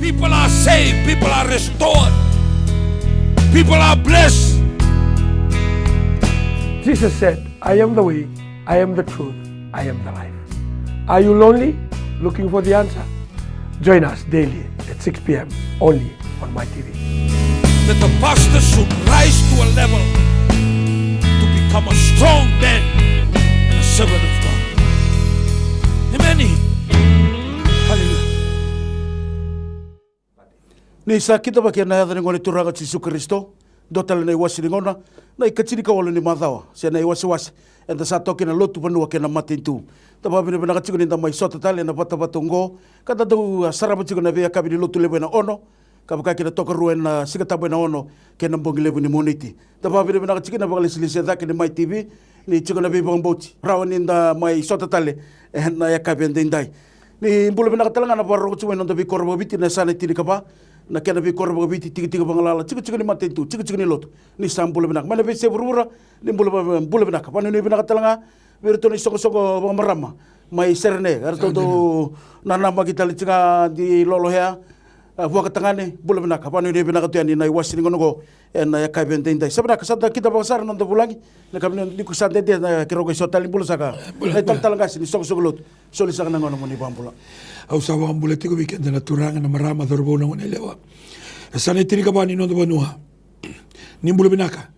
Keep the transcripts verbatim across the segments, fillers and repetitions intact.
People are saved, people are restored, people are blessed. Jesus said, "I am the way, I am the truth, I am the life." Are you lonely, looking for the answer? Join us daily at six p.m. only on My T V. That the pastor should rise to a level to become a strong man and a servant of God. Amen. Hallelujah. Ni sa kidavaki ena yaca ni Gone Turaga o Jisu Karisito, dua tale na iwase ni gauna, na ikatini ka walu ni macawa se na iwasewase eda sa toka kina, lotu, vanua kei na matanitu. Da vakavinavinaka tiko ni da mai sota tale ena vatavata oqo, ka da dau, a, sarava tiko na veiyakavi ni lotu levu ena Ono, ka vaka kina Tokarua ena Siga Tabu ena Ono, kei na bogi levu ni Moniti. Da vakavinavinaka tiko na vakalesilesi e cake ni Mai T V ni tiko na veivakabauti, rawa ni da mai sota tale ena yakavi edaidai. Ni bula vinaka tale ga na vakarorogo tiko mai na noda veikoro vakaviti na yasana e tinikava, na kena veikoro vakaviti, tikotiko vagalala, tikotiko ni matanitu, tikotiko ni lotu. Ni sa bula vinaka mai na veiyasai vuravura, ni bula va-, bula vinaka. Vakanuinui vinaka tale ga vei iratou na isoqosoqo vakamarama mai Serene, eratou dau nanamaki tale tiko ga, Di Lolo Hea, a, Vuaka Tagane, bula vinaka. Vakanuinui vinaka tu yani na iwase ni gauna oqo ena yakavi edaidai. Sa vinaka, sa da kidavaka sara na noda vulagi. Na ka vinaka ni ko sa dede na keirau qai sota tale, bula saka. Bula, na italatala qase ni soqosoqo lotu. Soli saka na gauna mo ni vakabula. Au sa vakabula tiko vei keda na turaga, na marama, cauravou, na goneyalewa. Yasana e tinikava ni noda vanua. Ni bula vinaka.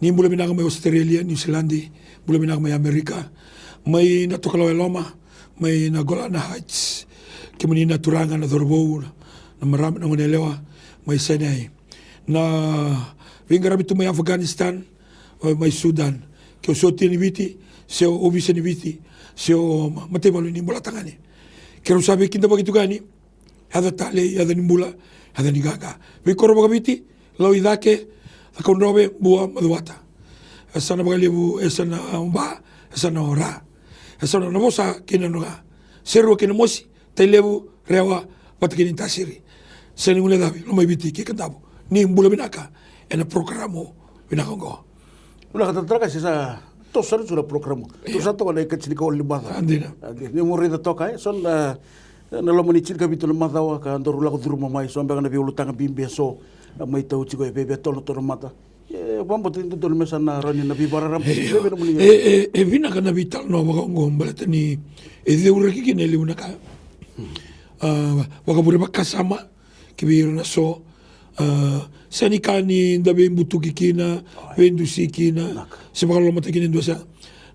Ni bula vinaka mai Australia, New Zealand, bula vinaka mai Amerika, mai na Tokalau e Loma, mai na Golan Heights. Kemuni na turaga, na cauravou, na marama, na goneyalewa mai Sinai, na veiqaravi tu mai Afghanistan, mai Sudan, ke o sotia ni Viti, se o ovisa ni Viti, se o ma-, mataivalu ni Bolatagane. Keirau sa veikidavaki tiko yani, yaca talei, yaca ni bula, yaca ni qaqa. Veikoro vakaviti, Lau i Cake, Cakaudrove, Bua, Macuata. Yasana vakalevu, yasana o Ba, yasana o Ra. Yasana o Navosa kei Nadroga. Serua kei Namosi, Tailevu, Rewa, vata kei Naitasiri. Yasana ni Guilecavi, Lomaiviti kei Kadavu. Ni bula vinaka ena porokaramu vinaka oqo. Vinaka talatala qase, sa toso sara tu na porokaramu. Io. Toso sara toka na ikatini ka walu ni macawa. A, dina. A, dina. Ni mo raica toka, e, so na, na loma ni tinikavitu na macawa ka daru lako curuma mai, so beka na veiulutaga bibi eso, a, mai tau tiko e veve tolo tolo mata. E, vakabauta ni dodonu me sa na rawa ni na veivakararama. Io. Veve na moni. E, e, e vinaka na veitalanoa vaka oqo baleta ni e ceuraki kina e levu na ka. Hmm. A, vakavure vakasama, ki vei ira na so, a, sega ni ka ni da veibutuki kina, veidusi kina, se vakalolomataki kina e dua, sa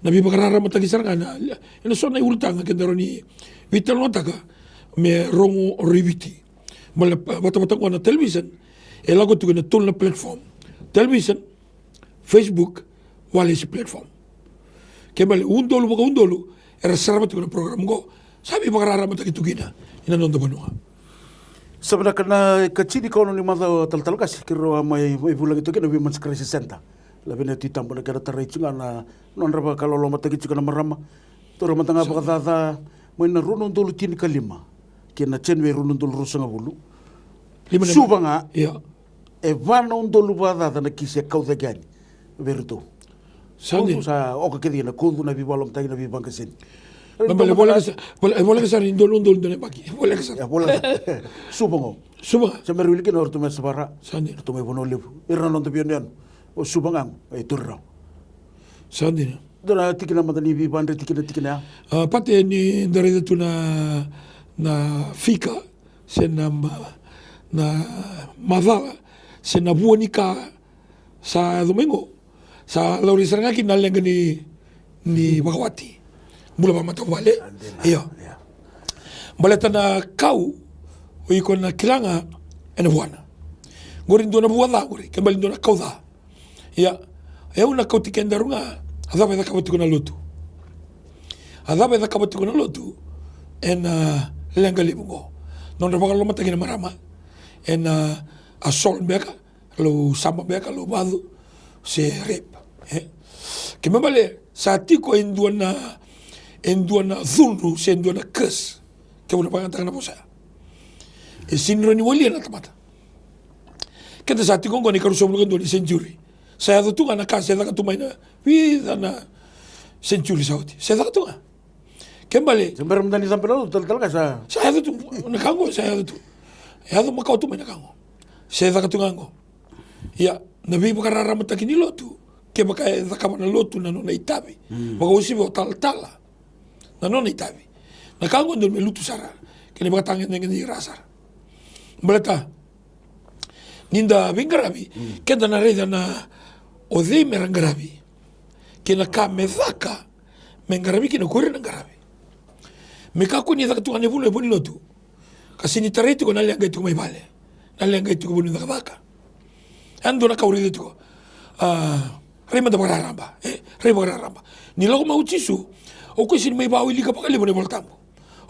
na veivakararamataki sara ga na, ena so na iulutaga ke da rawa ni veitalanoataka me rogo o ira i Viti. Baleta, a, vatavata oqo na television, e lako tiko ena tolu na platform. Television, Facebook, walesi platform. Ke bale, udolu vakaudolu era sarava tiko na program oqo, sa veivakararamataki tu kina ina noda vanua. Sa vinaka, na ikatini ka ono ni macawa talatala qase, keirau a mai, mai vulagi toka kina na Women's Crisis Centre. Laveta na Tui Tabu na kena tarai tiko ga na nodra vakalolomataki tiko na marama. Taura mada ga vakacaca mai na rua na udolu tinikalima kei na January rua na udolu ruasagavulu. Lima na Suva ga. Ia. E va na udolu vakacaca na kisi e kau cake yani vei iratou. Sa dina. Kocu sa oka kece na kocu, na veivakalolomataki, na veivaqaseni. Bale, e voleka sa, e voleka sara ni dua na udolu dua na yabaki. E voleka sara. E voleka. Suva qo. Suva. Sa me ra wili kina o ratou mai Yasavara. Sa dina. Ratou mai Vanua Levu. Ira na noda veiyanuyanu. O Suva ga qo e tauri rau. Sa dina. Dua na tikina mada ni veivakadreti kina tikina ya. A, Pate, ni da raica tu na, na fika, se na ma-, na macala, se na vua ni ka sa yaco mai qo, sa laurai sara ga kina na leqa ni, ni vakawati. Bula vakamatavuvale. Io. Baleta na kau, o iko na kila ga ena vuana. Qori dua na vua ca qori, ke bale dua na kau ca. Ia, e au na kauti kedaru ga, a cava e cakava tiko na lotu. A cava e cakava tiko na lotu ena leqa levu qo. Nodra vakalolomataki na marama ena assault beka, lau saba beka, lau vacu, se rape. E? Ke me bale, sa tiko e dua na, e dua na cudru, se dua na curse. Kevaka na vakayagataka na vosa ya. E sega ni rawa ni walia na tamata. Keda sa tiko oqo na ikaruasagavulu ka dua ni century. Sa yaco tu ga na ka sa caka tu mai na vica na century sa oti. Sa caka tu ga. Ke bale. Sa bera mada ni cabe na lotu, talatala qase. Sa yaco tu. Na ka oqo sa yaco tu. E yaco makawa tu mai na ka qo. Se caka tu ga qo. Ia, na veivakararamataki ni lotu, kevaka e cakava na lotu na nona itavi, vakauasivi o talatala na nona itavi, na ka qo e dodonu me lutu sara kei na ivakatagedegede i ra sara. Baleta ni da veiqaravi, keda na raica na o cei me ra qaravi kei na ka me caka me qaravi kina ko ira na qaravi. Me kakua ni caka tu ga na ivunau e vua ni lotu ka sega ni tarai tiko na leqa e tiko mai vale, na leqa e tiko vanua ni cakacaka. E dua na ka au raica tiko, a, rai mada vakararaba, e, rai vakararaba. Ni lako mai o Jisu, o koya e sega ni mai vakawilika vakalevu na iVolatabu.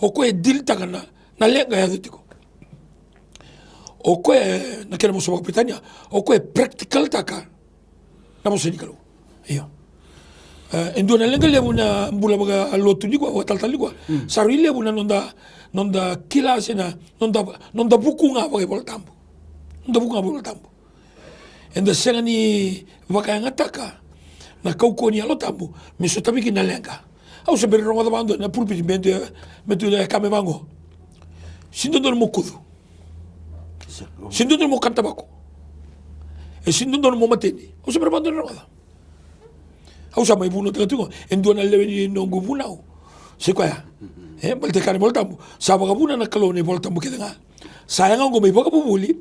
O koya e dilitaka na, na leqa e yaco tiko. O koya, na kena vosa vakaperitania, o koya e practical-taka na vosa ni Kalou. Io. E, e dua na leqa levu na bula vakalotu nikua, vakatalatala nikua. Sa rui levu na noda, noda kila se na noda, noda vuku ga vakaivolatabu. Noda vuku ga vakaivolatabu. Eda sega ni vakayagataka na kaukauwa ni Yalo Tabu me sotavi kina na leqa. Au se bera ni rogoca vakadua na pulpiti me dua, me dua e kaya me vaqo: "Sega ni dodonu mo kucu. Sega ni dodonu mo kana tavako. E sega ni dodonu mo mateni." Au se bera vakadua ni rogoca. Au sa mai vunautaka tiko e dua na lewe ni noqu vunau. Se koya. E, baleta e kaya na iVolatabu, sa vakavuna na Kalou na iVolatabu kece ga. Sa yaga oqo me ivakavuvuli,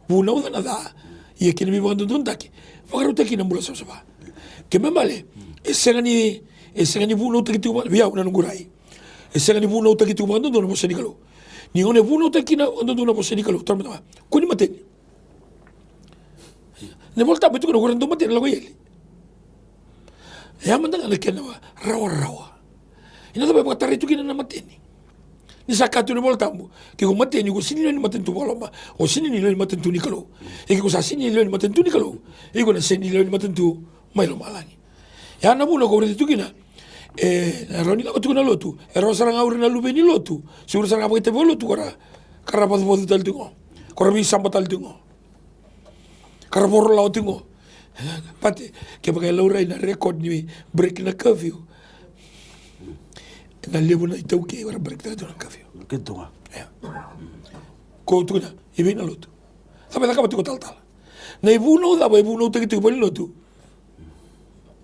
vunauca na ca, ia kei na veivakadodonutaki, vakarautaki na bula savasava. Kena ibalebale, e sega ni, e sega ni vunautaki tiko vei au na noqu rai. E sega ni vunautaki tiko vakadodonu na vosa ni Kalou. Ni gauna e vunautaki kina vakadodonu na vosa ni Kalou, tara mada ga, kua ni mateni. Na iVolatabu e tukuna ko ira na dau mateni lako i eli. E a mada ga na kena rawarawa. Ena cava e vakatarai tu kina na mateni? Ni sa kaya tu na iVolatabu, ke ko mateni, ko sega ni lewe ni matanitu vakaloloma, ko sega ni lewe ni matanitu ni Kalou. Ia ke ko sa sega ni lewe ni matanitu ni Kalou, iko na sega ni lewe ni matanitu mai lomalagi. Ia na vuna ko raica tu kina, e, na rawa ni lako tiko na lotu, e rawa sara ga o ira na luve ni lotu, se o ira sara ga vakaitavi vakalotu, ko ra, ka ra vacuvacu tale tiko, ko ra veisaba tale tiko, ka ra vorolawa tiko. Pati, kevaka e laurai na record ni break na curfew, na levu na iTaukei era break tale tiko na curfew. Kei tu ga. Ia. Ko tukuna, i vei na lotu? Cava e cakava tiko talatala? Na ivunau cava e vunautaki tiko valenilotu?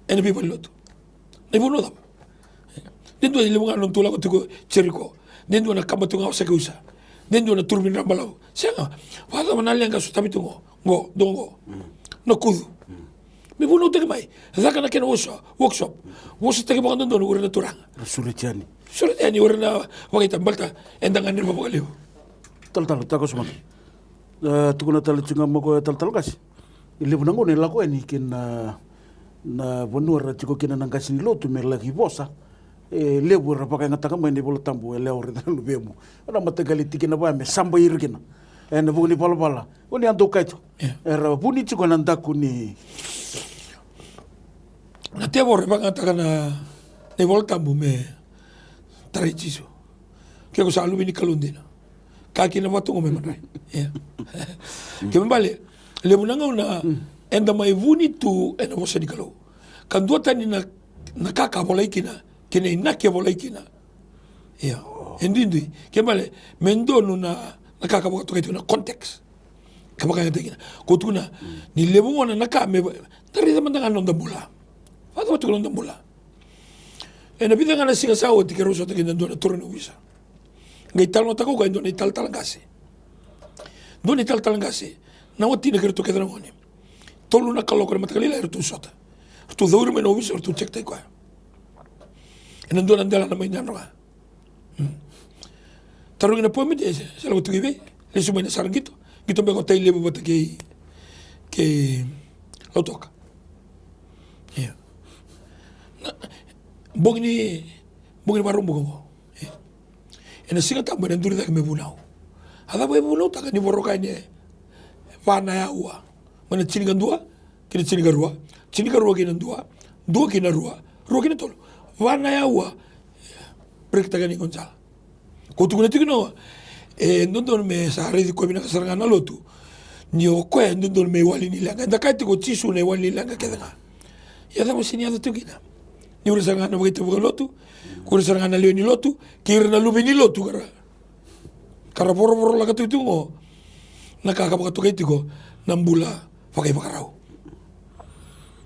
Ena veivalenilotu. Na ivunau cava? De dua e levu ga na noda tu lako tiko Jeriko. De dua na kaba tu ga o Sakeusa. De dua na turuvi ni rabalavu. Sega. Vakacava na leqa sotavi tu qo? Qo, dua qo. Na kucu. Me vunautaki mai. Caka na kena workshop. Workshop. Vosataki vakadodonu o ira na turaga. Sureti yani. Sureti yani o ira na vakaitavi, baleta eda gadreva vakalevu. Talatala, takoso mada. E, tukuna tale tiko ga mai o koya, talatala qase. E levu na gauna e lako yani ki na, na vanua era tiko kina na qase ni lotu me laki vosa. E levu era vakayagataka mai na iVolatabu, e lewa raica na luvemu. Ena mataqali tikina vaya me sabai ira kina ena vuku ni valavala. O ni a dau kaya tiko. Ia. Era vuni tiko ena daku ni. Na tevoro e vakayagataka na, na iVolatabu me tarai Jisu. Ke ko sa luve ni Kalou dina, ka kina vata qo me madrai. Ia. Kena ibalebale, levu na gauna eda mai vuni tu ena vosa ni Kalou, ka duatani na, na ka ka volai kina kei na inaki e volai kina. Ia. E duidui. Kena ibalebale, me donu na, na ka ka vakatokai tu na context. Ka vakayagataki kina. Ko tukuna, ni levu gona na ka me va-, da raica mada ga na noda bula. Vakacava tiko na noda bula? Ena vica ga na siga sa oti keirau sota kina e dua na turaga ni ovisa. Qai talanoataka o koya e dua na italatala qase. Dua na italatala qase. Na watina kei ratou kece na gone. Tolu na kaloko ena mataka lailai eratou sota. Ratou cauri mai na ovisa, ratou check-taki koya. Ena dua na delana mai Nadroga. Tarogi na appointment, e se lako tiko i vei, lesu mai na sara qito, qito beka o Tailevu vata kei, kei Lautoka. Ia. Na, bogi ni, bogi ni Vakaraubuka qo. Ia. Ena Siga Tabu ena duri cake me vunau. A cava e vunautaka ni voroka yani e va na aua? Mai na tinikadua, kei na tinikarua, tinikarua kei na dua, dua kei na rua, rua kei na tolu. Va na aua, break-taka ni Gonzalo. Ko tukuna tiko na, e dodonu me sa raici koya vinaka sara ga na lotu. Ni o koya e dodonu me iwali ni leqa. Eda kaya tiko o Jisu na iwali ni leqa kece ga. Ia cava sega ni yaco tiko kina? Ni o ira sara ga na vakaitavi vakalotu, ko ira sara ga na lewe ni lotu, kei ira na luve ni lotu ka ra, ka ra vorovoro laka tiko tiko qo. na ka ka vakatokai tiko na bula vakaivakarau.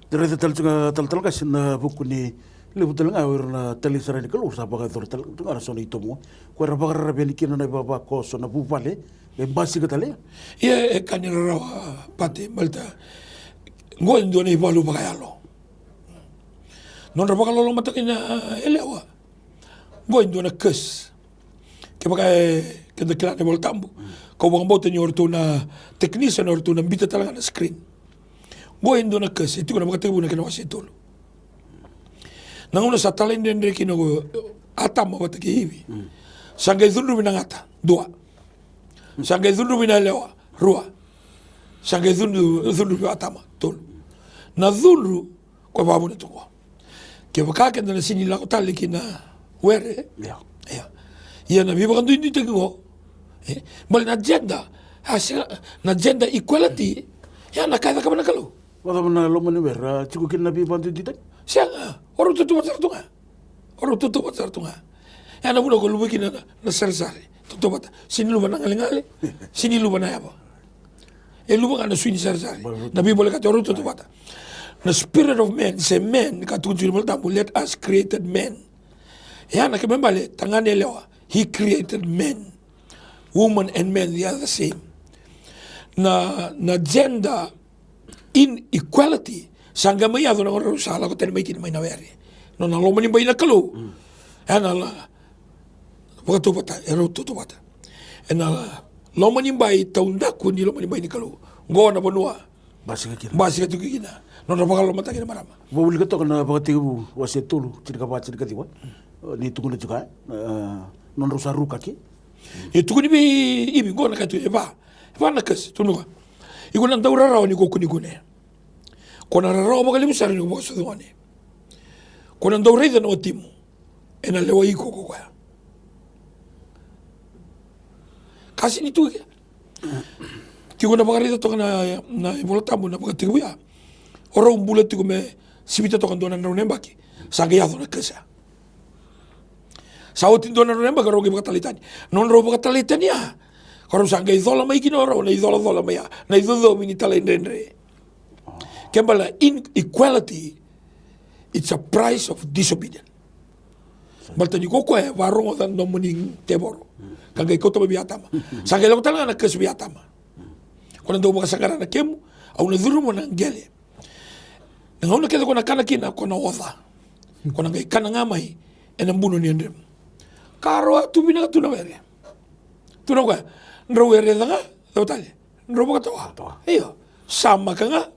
Ni raica tale tiko ga, talatala qase, na vuku ni levu tale ga o ira na talai sara ni Kalou sa vakayacora tale tu ga na so na itovo. Ko era vakararavi yani kina na ivavakoso, na vuvale, e basika tale. Ia e ka ni rarawa, Pate, baleta qo e dua na ivalu vakayalo. Nodra vakalolomataki na yalewa. Qo e dua na curse. Kevaka e, keda kila na iVolatabu, kau vakabauta ni o ratou na technician, o ratou na bita tale ga na screen. Qo e dua na curse, e tiko na Vakatekivu na kena wase e tolu. Na gauna sa talaidredre kina ko Atama vata kei Ivi, sa qai cudruvi na gata, dua. Sa qai cudruvi na yalewa, rua. Sa qai cudru, cudruvi o Atama, tolu. Na cudru, ko e vavuna tu qo. Kevaka keda na sini lako tale ki na were. Ia. Ia. Ia na veivakaduiduitaki qo. E, bale na gender, a sega, na gender equality, ia na ka e cakava na Kalou. Vakacava na loma ni were, a tiko kina na veivakaduiduitaki? Sega, o rau tautauvata sara tu ga. O rau tautauvata sara tu ga. Ia na vuna ko luva kina na, na saresare. Tautauvata. Sini luva na galegale, sini luva na yava. E luva ga na sui ni saresare. Na veivolekati, o rau tautauvata. Na spirit of man, se man, ka tukuni tiko na iVolatabu, let us created man. Ia na kena ibalebale, tagane yalewa, he created man. Woman and man, they are the same. Na, na gender inequality, sa qai mai yaco na gauna rau sa lako tani mai kina mai na were. Nona loma ni bai na Kalou. Ena la, vakatautauvata, e rau tautauvata. Ena loma ni bai taudaku ni loma ni bai ni Kalou. Qo na vanua. Basika kina. Basika tiko kina. Nodra vakalolomataki na marama. Vakaulika toka na Vakatekivu wase tolu, tinikava, tinikaciwa. Ni tukuna tiko, e, nodrau sa rukaki. E tukuni vei Ivi qo na ka tu e va. E va na curse, tukuna qo. Iko na dau rarawa ni ko kune. Ko na rarawa vakalevu sara ni ko vakasucu gone. Ko na dau raica na watimu. Ena lewai iko ko koya. Ka sini tu ke. Ke ko na vakaraica toka na, na iVolatabu na Vakatekivu ya. O rau bula tiko me sivita toka dua na drau na yabaki. Sa qai yaco na curse. Sa oti dua na drau na yabaki, o rau qai vakatalai tani. Nodrau vakatalai tani ya. Ko rau sa qai cola mai kina o rau na icolacola mai ya. Na icocovi ni talaidredre. Ke bale inequality, it's a price of disobedience. Baleta ni ko koya e varogoca na nomuni tevoro. Ka qai kauta mai vei Atama. Sa qai lako tale ga na curse vei Atama. Ko na dau vakasaqara na kemu, au na curuma na qele. Na gauna kece ko na kana kina, ko na oca. Ko na qai kana ga mai ena buno ni yadremu. Ka rau a tu vinaka tu na were. Tu na koya, drau were ca ga, cau tale. Drau vakatawa. Vakatawa. Io. Samaka ga.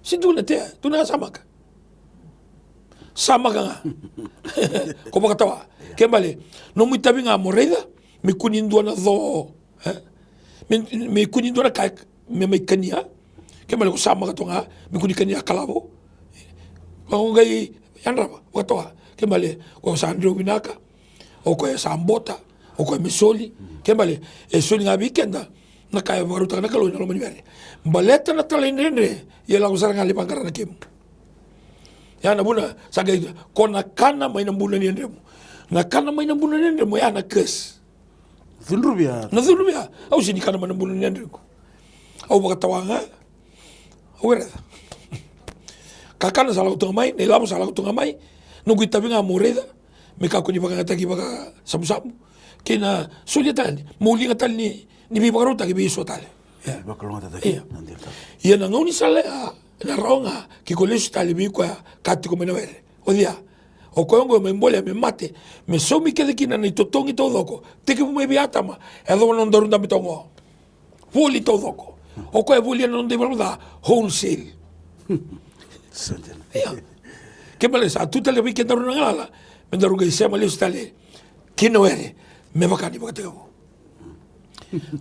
Si tu na tea, tu na samaka. Samaka ga. Ko vakatawa. Ke bale, nomu itavi ga mo raica, me kua ni dua na co, e? Me, me kua ni dua na ka, me mai kania. Ke bale ko samaka toka ga, me kua ni kania kalavo. Ko qai yadrava, vakatawa. Ke bale, ko sa dreu vinaka. O koya sa bota, o koya me soli. Ke bale, e soli ga vei keda na ka e vakarautaka na Kalou ena loma ni were. Baleta na talaidredre, ia lako sara ga lai vaqara na kemu. Ya na vuna, sa qai, ko na kana mai na buna ni yadremu. Na kana mai na buna ni yadremu, ya na curse. Cudruvi ya. Na cudruvi ya. Au sini kana mai na buna ni yadrequ. Au vakatawa ga. Au were ca. Kakana sa lako tu ga mai, na ilavo sa lako tu ga mai. Noqu itavi ga mo raica. Me kakua ni vakayagataki vakasabusabu. Kei na solia tale, mo liga tale ni, ni veivakarautaki vei Isu tale. Ia. Vakalougatataki. Ia. Na dina tale. Ia na gaunisala ya, na rawa ga, ke ko lesu tale vei koya ka tiko mai na were. O cei ya? O koya oqo mai bolea me mate, me saumi kece kina na itotogi taucoko. Tekivu mai vei Atama, e yacova na nodaru dabe toka oqo. Voli taucoko. O koya e volia na noda ivalavala ca wholesale. Sa dina. Ia. Ke bale sa tu tale vei kedaru na galala, me daru qai sema lesu tale ki na were, me vaka ni vakatekivu.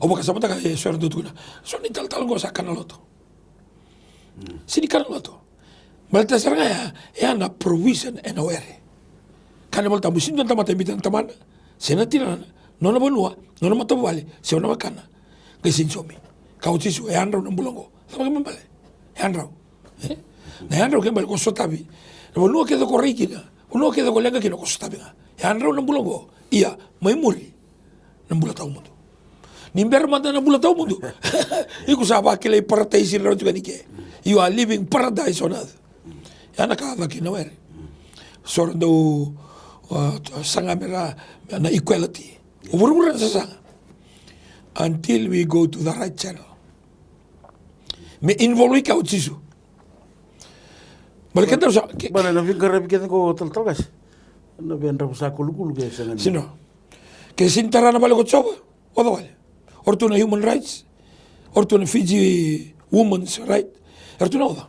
Au vakasamataka e so era dau tukuna, so ni talatala oqo sa kana loto. Sini kana loto. Baleta sara ga ya, ya na provision ena were. Kaya na iVolatabu, sini dua na tamata e biuta na tamana, se na tinana, nona vanua, nona matavuvale, se nona wekana. Qai sini saumi. Kaya o Jisu, e yadrau na bula oqo. Cava kena ibalebale? E yadrau. E? Na yadrau kena ibalebale ko sotavi. Na vanua kece ko rai kina, vanua kece ko leqa kina ko sotavi ga. E yadrau na bula oqo. Ia, mai muri. Na bula tawamudu. Ni bera mada na bula tawamudu, iko sa vakilai parataisi rawa tiko yani ke. You are living paradise on earth. Ya na ka a caka kina o Eri. So ra dau, uh, saga me ra na equality. O vuravura na sasaga. Until we go to the right channel. Me involve-ika o Jisu. Bale keda sa ke- Bale na veiqaravi kece ko talatala qase. Na veidravu sa kulukulu ke sega ni. Sino. Ke sini tara na vale ko Jiova, oca wale. O ratou na human rights, o ratou na Fiji women's right. O ratou na oca.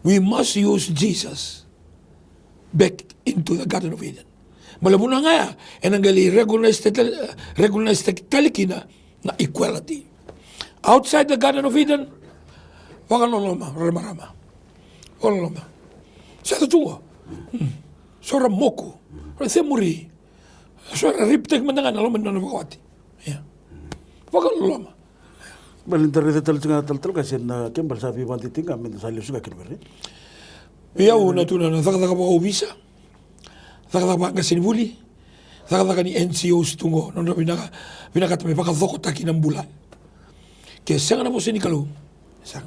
We must use Jesus back into the Garden of Eden. Bale vuna ga ya, ena qai lai recognize tale, recognize tale kina na equality. Outside the Garden of Eden, vakaloloma, ramarama. Vakaloloma. Sa tu qo. Hmm. So ra moku. Ra semuri. So ra ripitaki mada ga na loma ni nona vakawati. Ia. Vakaloloma. Bale ni da raica tale tiko ga talatala qase na ke bale sa veivakadidike ga me da sa lesu ga kina vere. Vei au na tu na cakacaka vakaovisa. Cakacaka vakaqasenivuli. Cakacaka ni N G Os tu qo. Nodra vinaka, vinakata me vakacokotaki na bula. Ke sega na vosa ni Kalou. Sega.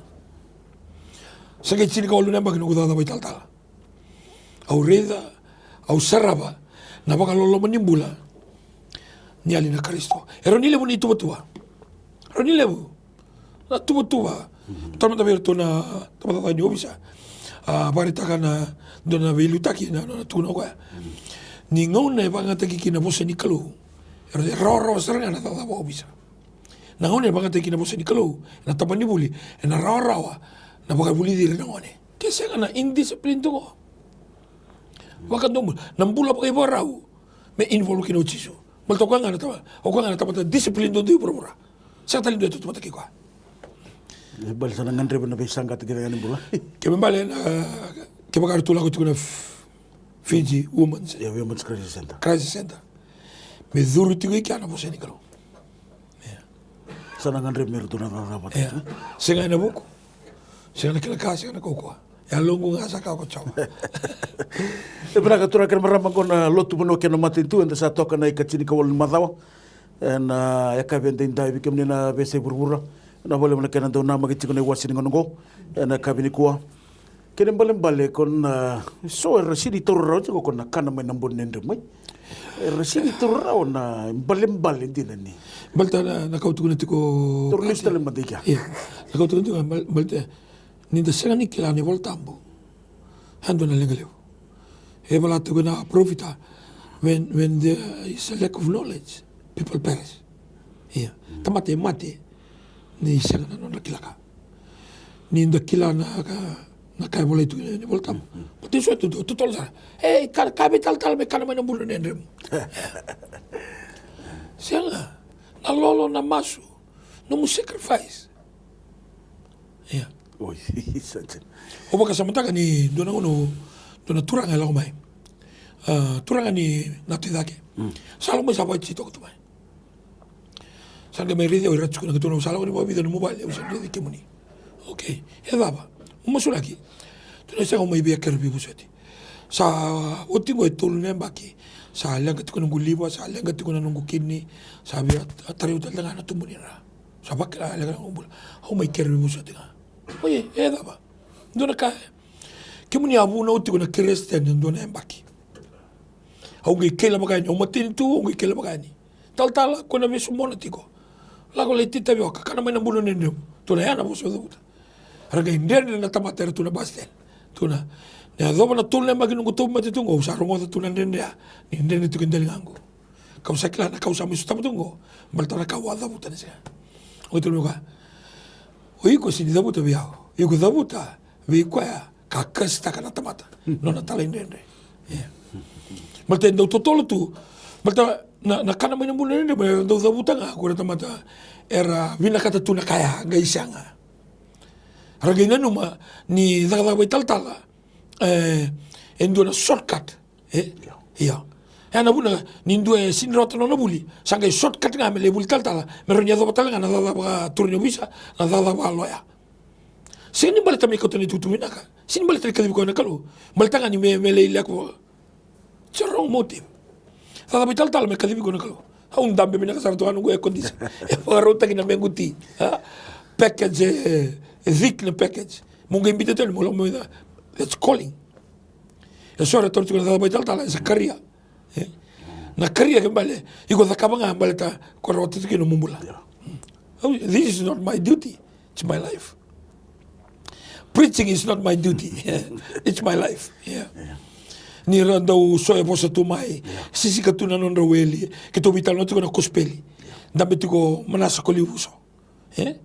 Sa qai tinikawalu na yabaki noqu cakacaka vakaitalatala. Au raica, au sarava na vakaloloma ni bula ni yali na Karisito. E rawa ni levu na ituvatuva. E rawa ni levu na tuvatuva. Tara mada vei iratou na tabacakacaka ni ovisa. A vakaraitaka na dua na veiliutaki na nona tukuna o koya. Ni gauna e vakayagataki kina na vosa ni Kalou, e rawarawa sara ga na cakacaka vakaovisa. Na gauna e vakayagataki kina na vosa ni Kalou ena tabana ni vuli, ena rawarawa na vakavulici ira na gone. Ke sega na indiscipline tu qo. Vakadomobula na bula vakaivakarau me involve kina o Jisu. Baleta o koya ga na tama, o koya ga na tamata discipline duadua i vuravura. Sega tale ni dua e tautauvata kei koya. E bale sa na gadreva na veisaqata kece ga ni bula. Ke me bale na, kevaka ratou lako tiko na F-, Fiji Women's, ia, Women's Crisis Center. Crisis Center. Me curu tiko i kea na vosa ni Kalou. Ia. Sa na gadreva me ratou na cakacaka vata. Ia. Sega ena vuku. Sega na kila ka, sega na kaukauwa. Yaloqu ga sa kaya ko Jiova. E vinaka turaga kei na marama, qo na Lotu Vanua kei na Matanitu, eda sa toka na ikatinikawalu ni macawa. Ena yakavi edaidai vei kemuni na veiyasai vuravura. Vinaka vakalevu na kena dau namaki tiko na iwase ni gauna oqo ena yakavi nikua. Kena ibalebale ko na so era sini taura rawa tiko ko na kana mai na bogi ni dredre mai. Era sini taura rawa na ibalebale dina ni. Baleta na, na ka au tukuna tiko. Taura lesu tale mada i kea. Ia. Na ka au tukuna tiko, bal-, baleta ni da sega ni kila na iVolatabu, e dua na leqa levu. E vola tiko na parofita, when, when there is a lack of knowledge, people perish. Ia. Tamata e mate ni sega na nodra kila ka. Ni da kila na ka, na ka e volai tu ni Volatabu. Baleta e so e totolo sara. E, ka, ka veitalatala me kana mai na bulu ni dredremu. Sega. Na lolo, na masu, nomu sacrifice. Ia. Oi, sa jina. Au vakasamataka ni dua na gauna, dua na turaga e lako mai. A, turaga ni Natu i cake. Sa lako mai sa vakatitoka tu mai. Sa qai mai raici au, ira tukuna, tukuna, au sa lako ni vakavica nomu vale, au sa raici kemuni. Okei, e cava? Au masulaki. Tukuna, sega, au mai via kere veivosoti. Sa oti qo e tolu na yabaki. Sa leqa tiko noqu liva, sa leqa tiko na noqu kidney, sa via tarai au tale ga na tubu ni dra. Sa vakila leqa na noqu bula. Au mai kere veivosoti ga. Oi, e cava? Dua na ka. Kemuni a vunau tiko na Keresiteni e dua na yabaki. Au qai kaila vaka yani, au matanitu, au qai kaila vaka yani. Talatala, ko na vesu mona tiko. Lako lai titavioka, kana mai na bulu ni dredremu. Tukuna ya na vosa au cavuta. Ra qai dredre na tamata era tu na bus stand. Tukuna, ni yacova na tolu na yabaki noqu tauvimate tu qo, au sa rogoca tu na dredre ya. Ni dredre tiko e daligaqu. Kau sa kila na kau sa mai sotava tu qo. Baleta na kau a cavuta na siga. Au tukuna vei koya, o iko sini cavuta vei au. Iko cavuta vei koya ka kasitaka na tamata. Nona talaidredre. Ia. Baleta e dau totolo tu. Baleta na, na kana mai na bulu ni dredre, baleta e dau cavuta ga ko ira na tamata era vinakata tu na ka ya, qai sega. Ra qai nanuma ni cakacaka vakaitalatala e, e dua na shortcut. E? Io. Io. E na vuna ni dua e sini rawata nona vuli, sa qai shortcut ga me lai vuli talatala, me rawa ni yacova tale ga na cakacaka vakatura ni ovisa, na cakacaka vakaloya. Sega ni baleta me kauta na itukutuku vinaka. Sega ni baleta ni kacivi koya na Kalou. Baleta ga ni me, me lai lako. It's a wrong motive. Cakacaka vakaitalatala me kacivi koya na Kalou. Au dabe vinaka sara tu ga noqu air condition. E vakarautaki na mequ ti. A? Package, e, e thick na package. Mo qai biuta tu yani mo lako mai. That's calling. E so era taura tiko na cakacaka vakaitalatala, e sa career. E? Na career ke bale, iko cakava ga baleta ko rawata tiko kina nomu bula. Au, this is not my duty. It's my life. Preaching is not my duty. It's my life. Yeah. Ni ra dau so e vosa tu mai, sisika tu na nodra weli, keitou veitalanoa tiko na kosipeli. Dabe tiko Manasa Kolivuso. E?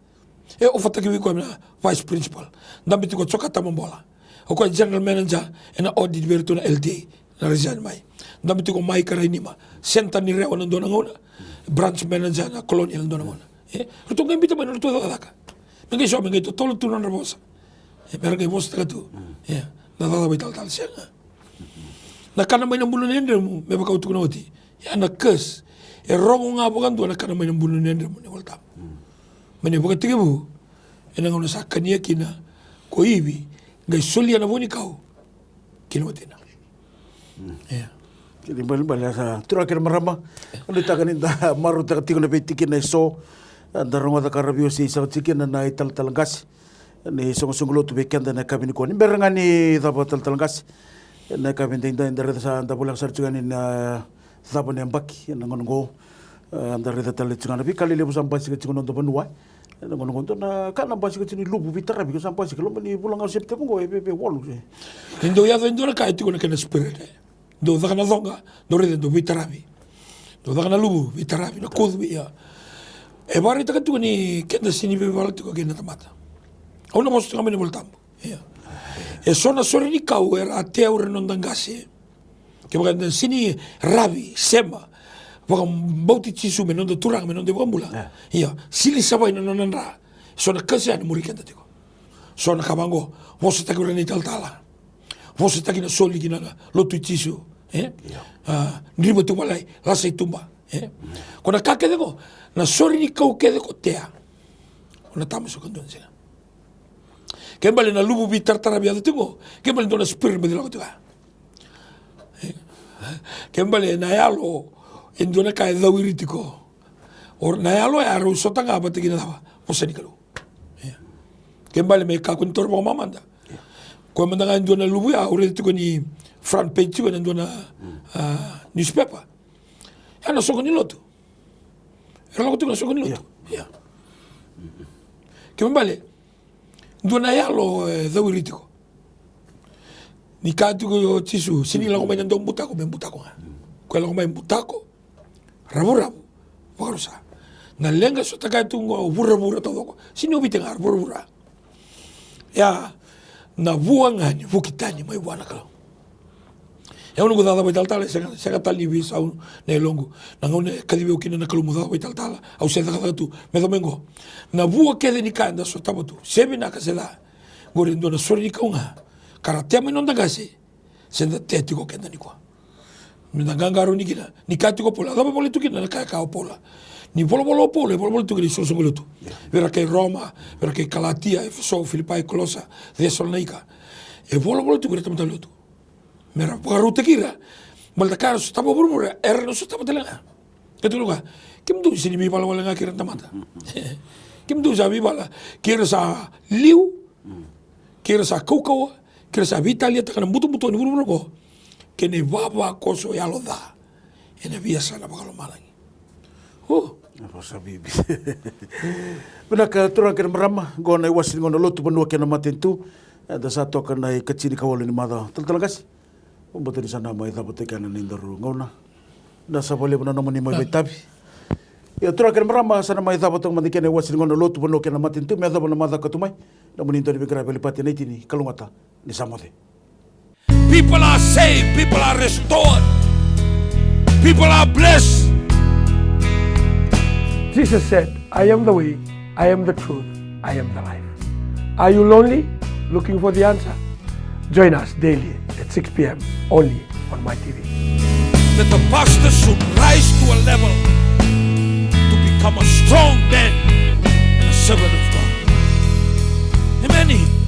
E ofataki vei koya na vice principal. Dabe tiko Jokata Mabola. O koya general manager ena audit vei iratou na L T A. Na resign mai. Dabe tiko Maika Rainima. Center ni Rewa na dua na gauna. Branch manager na Colonial na dua na gauna. E? Ratou qai biuta mai na ratou cakacaka. Me qai so, me qai totolo tu na nodra vosa. E, me ra qai vosataka tu. E, na cakacaka vakaitalatala sega. Na kana mai na bulu ni dremu, me vaka au tukuna oti. Ia na curse. E rogo ga vakadua na kana mai na bulu ni dremu ni Volatabu. Me na ivakatekivu, ena gauna sa kania kina ko Ivi, qai solia na vuanikau ki na watina. Ia. Kena ibalebale sa turaga kei na marama. Au nuitaka ni da marautaka tiko na veitikina eso. Da rogoca ka ra veiwasei saka tiko kina na italatala qase. Ni soqosoqo lotu vei keda ena yakavi nikua. Ni bera ga ni cava talatala qase. Ena yakavi edaidai da raica sa da voleka sara tiko yani na cava ni yabaki ena gauna oqo. A, da raica tale tiko ga na veika lelevu sa basika tiko na noda vanua. Ena gauna oqo dua na ka na basika tiko ni luvu veitaravi ka sa basika loma ni vula ga o Sepiteba oqo e veve walu. Ni dau yaco e dua na ka e tiko na kena spirit, e. Dau caka na coqa, dau raica dau veitaravi. Dau caka na luvu veitaravi, na kucu vei, ia. E vakaraitaka tiko ni keda sega ni veivala tiko kei na tamata. Au na vosa tiko ga mai na iVolatabu. Ia. E so na sore ni kau era a tea ure na noda qase. Kevaka eda sega ni ravi, sema, vakabauti Jisu me noda Turaga, me noda iVakabula. Ia. Sega ni savai na nona dra. So na curse ya na muri keda tiko. So na ka vaqo, vosataki ure na italatala. Vosataki na soli ki na lotu i Jisu. E? Ia. A, driva tu valai, lasa i tuba. E? Ko na ka kece ko, na sore ni kau kece ko tea. O na tamusuka dua na siga. Ke bale na luvu veitarataravi yaco tiko, ke bale dua na spirit me lako tiko. E? Ke bale na yalo, e dua na ka e cawiri tiko. O na yalo ya rau sota ga vata kina cava, vosa ni Kalou. Ia. Ke bale me kakua ni taura vakamamada. Ia. Koya mada ga e dua na luvu ya, au raica tiko ni front page tiko ena dua na, a, newspaper. Ya na soqo ni lotu. Era lako tiko na soqo ni lotu. Ia. Ia. Ke bale, dua na yalo e cawiri tiko. Ni kaya tiko o Jisu, sega ni lako mai na daubutako me butako ga. Koya lako mai butako, ravuravu, vakarusa. Na leqa sota kaya tu qo vuravura taucoko. Sega ni o Viti ga, vuravura. Ia, na vua ga ni vuki tani mai vua na Kalou. Ia au noqu cakacaka vakaitalatala, sega, sega tale ni veisau na yaloqu. Na gauna e kacivi au kina na Kalou meu cakacaka vakaitalatala, au se cakacaka tu, me yaco mai qo. Na vua kece ni ka eda sotava tu, se vinaka se ca. Qori e dua na sore ni kau ga. Ka ra tea mai noda qase. Se da tea tiko keda nikua. Me da qaqarauni kina. Ni kaya tiko o Paula, a cava e volai tu kina na ka e kaya o Paula? Ni volavola o Paula, e volavola tu kina isoqosoqo lotu. Vei ira kei Roma, vei ira kei Kalatia, Efeso, Filipai, Kolosa, Cesalonaika. E volavola tu kina tamata lotu. Me ra vakarautaki ira. Baleta ka era sotava o vuravura, era na sotava tale ga. Kaya tiko na ka, kemudou sega ni veivala wale ga kei ira na tamata. Kemudou sa veivala kei ira sa liu, kei ira sa kaukauwa, kei ira sa veitaliataka na butobuto ni vuravura oqo, kei na ivavakoso yalo ca ena veiyasana vakalomalagi. O. Na vosa bibi. Vinaka turaga kei na marama, qo na iwase ni gauna lotu vanua kei na matanitu. Eda sa toka na ikatini ka walu ni macawa. Talatala qase. Au bata ni sa na mai cava toka kina ni daru gauna. Na sa valevu na nomuni mai veitavi. Ia turaga kei na marama, sa na mai cava toka mada kina iwase ni gauna lotu vanua kei na matanitu me yacova na macawa ka tu mai. Nomuni dau ni veiqaravi Aleipati Naitini, kalougata, ni sa moce. People are saved, people are restored, people are blessed. Jesus said, "I am the way, I am the truth, I am the life." Are you lonely, looking for the answer? Join us daily at six p.m. only on My T V. That the pastor should rise to a level to become a strong man and a servant of God. Amen.